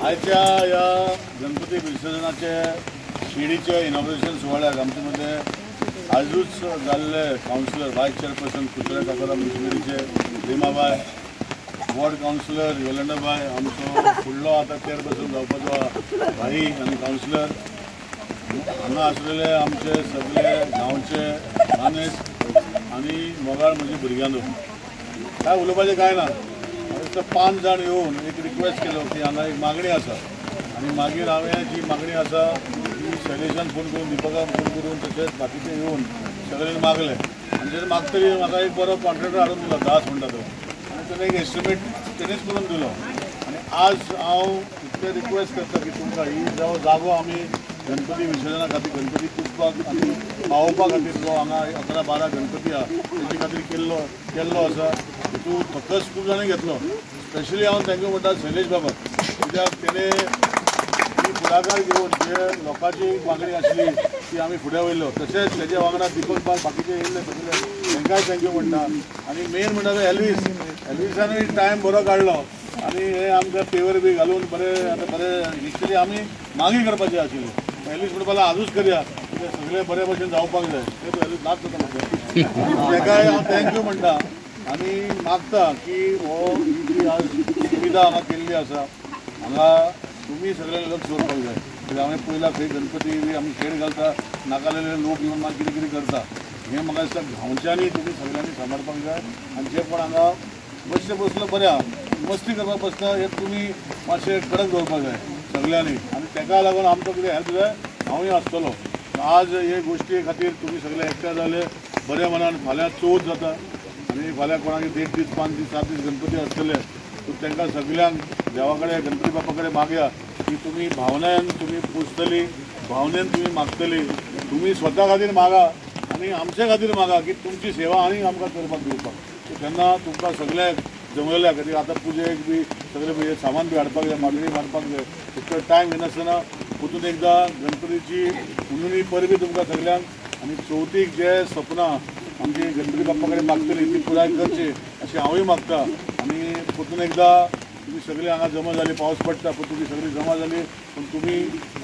आयच्या ह्या गणपती विसर्जनाचे शिडीचे इनॉग्रेशन सुवाळ्याक आमचे मदें आजूच जाल्ले कावन्सिलर वायस चेअरपर्सन कुत्र्या काकोरा म्युनिसिपालिटीचे रिमाबाय, वॉर्ड कावन्सिलर योलंडाबाय, आमचो फुडलो आतां चेअरपर्सन जावपाचो भाई आनी कावन्सिलर, हांगा आसलेले आमचे सगळे गांवचे मानेस्त आनी मोगाळ म्हजे भुरग्यांनो, काय उलोवपाचें कांय ना. 5 जाण येवन एक रिक्वेस्ट केलो की हांगा एक मागणी आसा आनी मागीर हांवें जी मागणी आसा ती शैलेशान फोन करून, दिपकान फोन करून, तशेंच बाकीचे येवन सगळ्यांनी मागले आनी तेणें मागतरी म्हाका एक बरो कॉन्ट्रॅक्टर हाडून दिलो, दास म्हणटा तो, आनी तेणें एक एस्टिमेट तेणेच करून दिलो. आनी आज हांव इतलें रिक्वेस्ट करता की तुमकां ही जो जागो आमी गणपती विसर्जना खातीर, गणपती पुजपाक आनी पावोवपा खातीर जो हांगा 11-12 गणपती आहा तेजे खातीर केल्लो आसा, तितून फकस खूब जाणांनी घेतलो. स्पेशली हांव thank you म्हणटा शैलेश बाबा, कित्याक तेणें ती फुडाकार घेवन जे लोकांची मागणी आसली ती आमी फुडें वयलो. तशेंच तेजे वांगडा दीपक बाब बाकीचे येयल्ले सगळे तांकांय thank you म्हणटा. आनी मेन म्हणटा तो एल्वीस, एल्विसानूय टायम बरो काडलो आनी हे आमकां पेवर बी घालून बरें आतां बरें एक्चुली आमी मागणी करपाची आशिल्ली. एल्वीस म्हणपाक आजूच करया, कित्याक सगळें बरे भशेन जावपाक जाय. ते एल्वीस नाच जाता म्हाका, ताकाय हांव thank you म्हणटा आनी मागता की हो ही जी आज सुविधा हांगा केल्ली आसा हांगा तुमी सगळ्यांनी लक्ष दवरपाक जाय. कित्याक हांवें पयला खंय गणपती बी आमी शेड घालता, नाका जाल्ले लोक येवन मागीर कितें कितें करता. हें म्हाका दिसता गांवच्यांनी तुमी सगळ्यांनी सांबाळपाक जाय. आनी जे कोण हांगा बसचे बसलो बरें आहा, मस्ती करपाक बसता हे तुमी मातशें कडक दवरपाक जाय सगळ्यांनी. आनी ताका लागून आमकां कितें हेल्प जाय हांवूय आसतलो. आज हे गोश्टी खातीर तुमी सगळे एकठांय जाले बऱ्या मनान. फाल्यां चवथ जाता आनी फाल्यां कोणाक 1.5 दीस, 5 दीस, 7 दीस गणपती आसतले, सो तांकां सगळ्यांक देवा कडेन, गणपती बाप्पा कडेन मागया की तुमी भावनेन तुमी पुजतली, भावनेन तुमी मागतली, तुमी स्वता खातीर मागा आनी आमचे खातीर मागा की तुमची सेवा आनी आमकां करपाक दिवपाक. सो तेन्ना तुमकां सगळ्यांक जमयल्या खातीर आतां पुजेक बी सगळें सामान बी हाडपाक जाय, मागणी मारपाक जाय, तितलो टायम घेनासतना परतून एकदां गणपतीची हुनूनी परबी तुमकां सगळ्यांक आनी चवथीक जे सपनां आमची गणपती बाप्पा कडेन मागतली ती पुराय करची अशें हांवूय मागता. आनी परतून एकदां तुमी सगळीं हांगा जमा जाली, पावस पडटा पूण तुमी सगळीं जमा जाली, पूण तुमी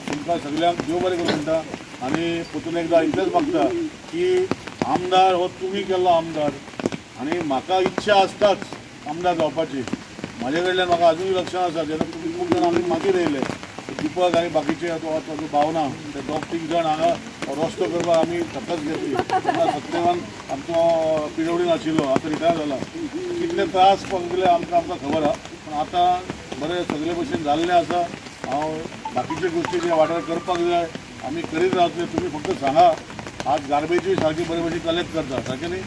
तुमकां सगळ्यांक देव बरें करूं म्हणटा. आनी परतून एकदां इतलेंच मागता की आमदार हो तुमी केल्लो आमदार आनी म्हाका इच्छा आसताच आमदार जावपाची. म्हाजे कडल्यान म्हाका अजूनय लक्षां आसा जेन्ना तुमी खूब जाण आमी मागीर येयले, दीपक आनी बाकीचे ताजो भावना ते 2-3 जाण हांगा रस्तो करपाक आमी धक्कच घेतली. तेन्ना सत्यवान आमचो पिडब्ल्यूडीन आशिल्लो, आतां रिटायर जाला. कितले त्रास पडले आमकां आमकां खबर आहा, पूण आतां बरें सगळे भशेन जाल्लें आसा. हांव बाकीच्यो गोश्टी ज्या वाठाराक करपाक जाय आमी करीत रावतले. तुमी फक्त सांगा. आज गार्बेजूय सारकी बरे भशेन कलेक्ट करता, सारकें न्ही?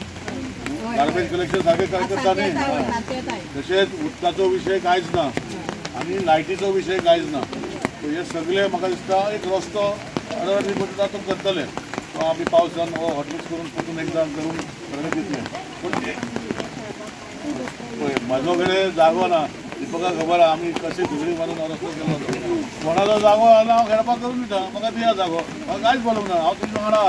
गार्बेज कलेक्शन सारकें करता न्ही? तशेंच उदकाचो विशय कांयच ना आनी लायटीचो विशय कांयच ना. हे सगळे म्हाका दिसता एक रस्तो अर्दी पडटा तो करतले. तो आमी पावसान हो हॉटमिक्स करून परतून एकदां करून सगळें दितले. पूण पळय म्हाजो कडेन जागो ना, दीपका खबर आहा आमी कशें झगडी मारून रस्तो केलो. कोणाचो जागो आसा हांव खेळपाक करून दिता, म्हाका दिया जागो, म्हाका कांयच प्रॉब्लम ना. हांव तुमच्या वांगडा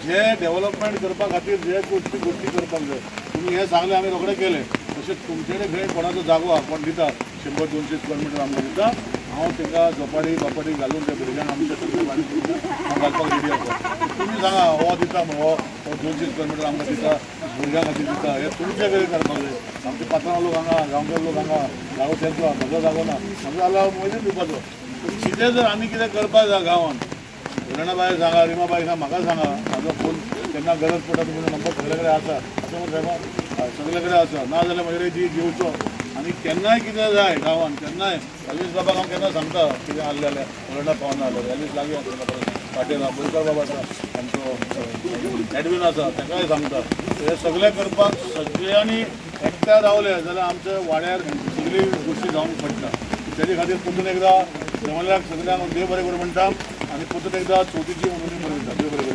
जे डेवलपमेंट करपा खातीर जे गोश्टी करपाक जाय तुमी हें सांगलें आमी रोखडें केलें. तशेंच तुमचे कडेन खंय कोणाचो जागो आहा, कोण दिता 100-200 स्क्वेअर मिटर आमकां दिता, हांव तांकां झोपाडी बापाडी घालून त्या भुरग्यांक आमच्या सगळे हांव घालपाक रेडी आसा. तुमी सांगा हो दिता म्हण, हो 200 स्क्वेअर मिटर आमकां दिता, भुरग्यां खातीर दिता, हें तुमचे कडेन करपाक जाय. आमचे पात्रांव लोक हांगा, गांवकार लोक हांगा, जागो तेंचो म्हजो जागो ना, म्हजो जाल्यार म्हजेच दिवपाचो. कितें जर आमी कितें करपाक जाय गांवांत, किरणाबाय सांगा, रिमाबाय सांगा, म्हाका सांगा, म्हाजो फोन केन्ना गरज पडटा तुमचो नंबर सगळे कडेन आसा, अशें म्हण सायबा सगळे कडेन आसा. ना जाल्यार म्हजे कडेन ती घेवचो. आनी केन्नाय कितें जाय गांवांत, केन्नाय एल्वीस बाबाक हांव केन्ना सांगता कितें आहलें जाल्यार वरंडा पावना जाल्यार एल्वीस लागीं आसा, पाटेल आसा, बोरकार बाबा आसा, आमचो एडवीन आसा, ताकाय सांगता. हे सगळें करपाक सगळ्यांनी एकठांय रावले जाल्यार आमच्या वाड्यार सगळी गोश्टी जावन पडटा. तेजे खातीर परतून एकदां जमल्याक सगळ्यांक देव बरें करूं म्हणटा आनी परतून एकदां चवथीची मनोवणी बरें दिता. देव बरें करूं.